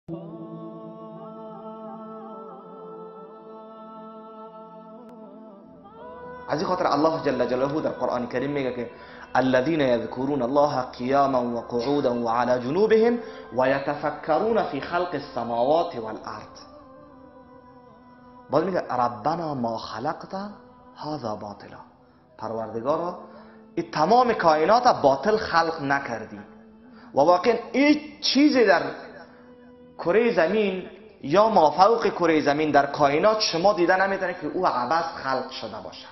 از این خاطر الله جل جلاله در قرآن کریم میگه که الذين يذكرون الله قياما وقعودا وعلى جنوبهم ويتفكرون في خلق السماوات والارض. باز میگه ربنا ما خلقت هذا باطلا، پروردگارا این تمام کائنات باطل خلق نکردی و واقعا هیچ چیزی در کره زمین یا مافوق کره زمین در کائنات شما دیده نمیتونه که او عبث خلق شده باشه.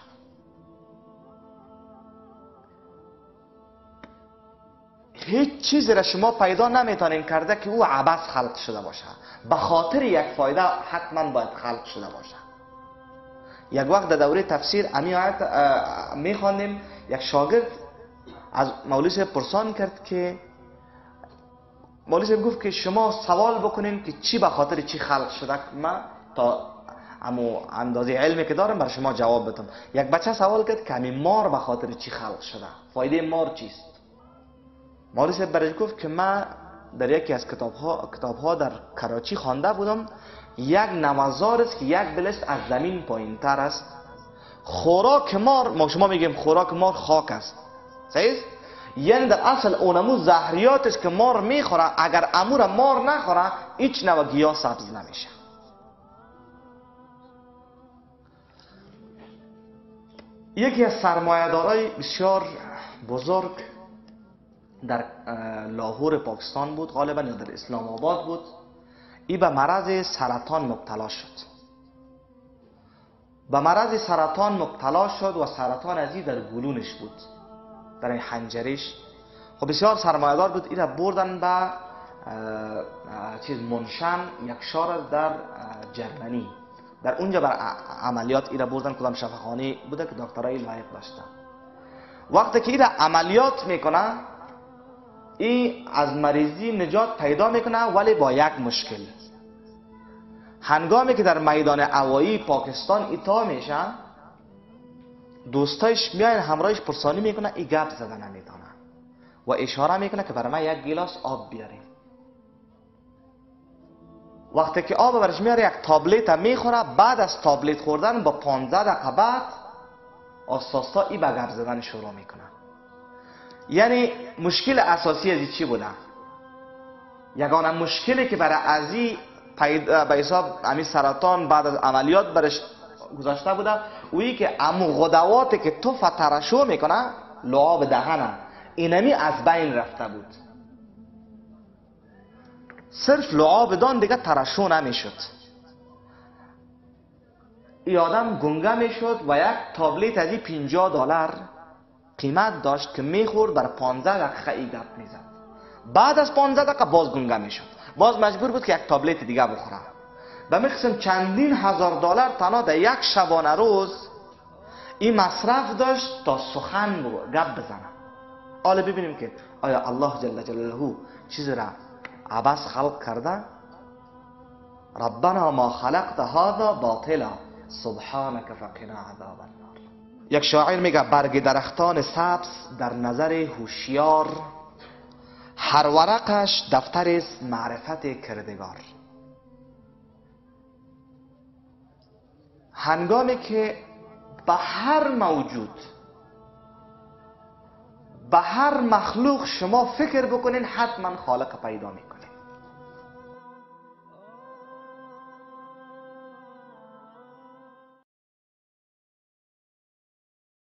هیچ چیزی را شما پیدا نمیتونین کرده که او عبث خلق شده باشه. به خاطر یک فایده حتما باید خلق شده باشه. یک وقت در دوره تفسیر امی آیت میخواندیم، یک شاگرد از مولوی صاحب پرسان کرد که مولوی صاحب گفت که شما سوال بکنین که چی به خاطر چی خلق شده، من تا امو اندازه علمی که دارم بر شما جواب بدم. یک بچه سوال کرد که همین مار به خاطر چی خلق شده، فایده مار چیست؟ مولوی صاحب برش گفت که من در یکی از کتابها در کراچی خوانده بودم، یک نوزار است که یک بلست از زمین پایین تر است. خوراک مار، ما شما میگیم خوراک مار خاک است، صحیح؟ یعنی در اصل اونمو زهریات است که مار میخوره، اگر امور مار نخوره هیچ نوع گیاه سبز نمیشه. یکی از سرمایه‌دارای بسیار بزرگ در لاهور پاکستان بود غالبا یا در اسلام آباد بود، ای به مرض سرطان مبتلا شد. به مرض سرطان مبتلا شد و سرطان از ای در گلونش بود، در این حنجرش. خب بسیار سرمایه‌دار بود، ای را بردن به چیز منشن، یک شهر در جرمنی. در اونجا بر عملیات ای را بردن، کدام شفاخانه بوده که دکترای لایق داشتن. وقتی که ای را عملیات میکنه، ای از مریضی نجات پیدا میکنه، ولی با یک مشکل. هنگامی که در میدان هوایی پاکستان ایتا میشه، دوستایش میاین همراهش پرسانی میکنه، ای گپ زده نمیتونه و اشاره میکنه که برای من یک گیلاس آب بیارین. وقتی که آب برش میاره، یک تابلت میخوره. بعد از تابلت خوردن با 15 دقیقه بعد آساستا ای به گپ زدن شروع میکنه. یعنی مشکل اساسی از چی بوده؟ یگانه مشکلی که برای ازی به حساب امی سرطان بعد از عملیات برش گذاشته بوده، اویی که امو غدواتی که تو ترشح میکنه لعاب دهنه، اینمی از بین رفته بود. صرف لعاب دان دیگه ترشح نمیشد، ای آدم گنگه میشد و یک تابلت از $50 قیمت داشت که میخورد، بر 15 دقیقه ای گپ میزد. بعد از 15 دقیقه باز گنگه میشد، باز مجبور بود که یک تابلت دیگه بخوره. به میقسم چندین هزار دلار تنها در یک شبانه روز این مصرف داشت تا سخن گپ بزنه. حالا ببینیم که آیا الله جل جلاله چیزی را عبث خلق کرده؟ ربنا ما خلقت هذا باطلا سبحانك فقنا عذاب النار. یک شاعر میگه برگ درختان سبز در نظر هوشیار، هر ورقش دفتر معرفت کردگار. هنگامی که به هر موجود، به هر مخلوق شما فکر بکنین، حتما خالق پیدا میکنین.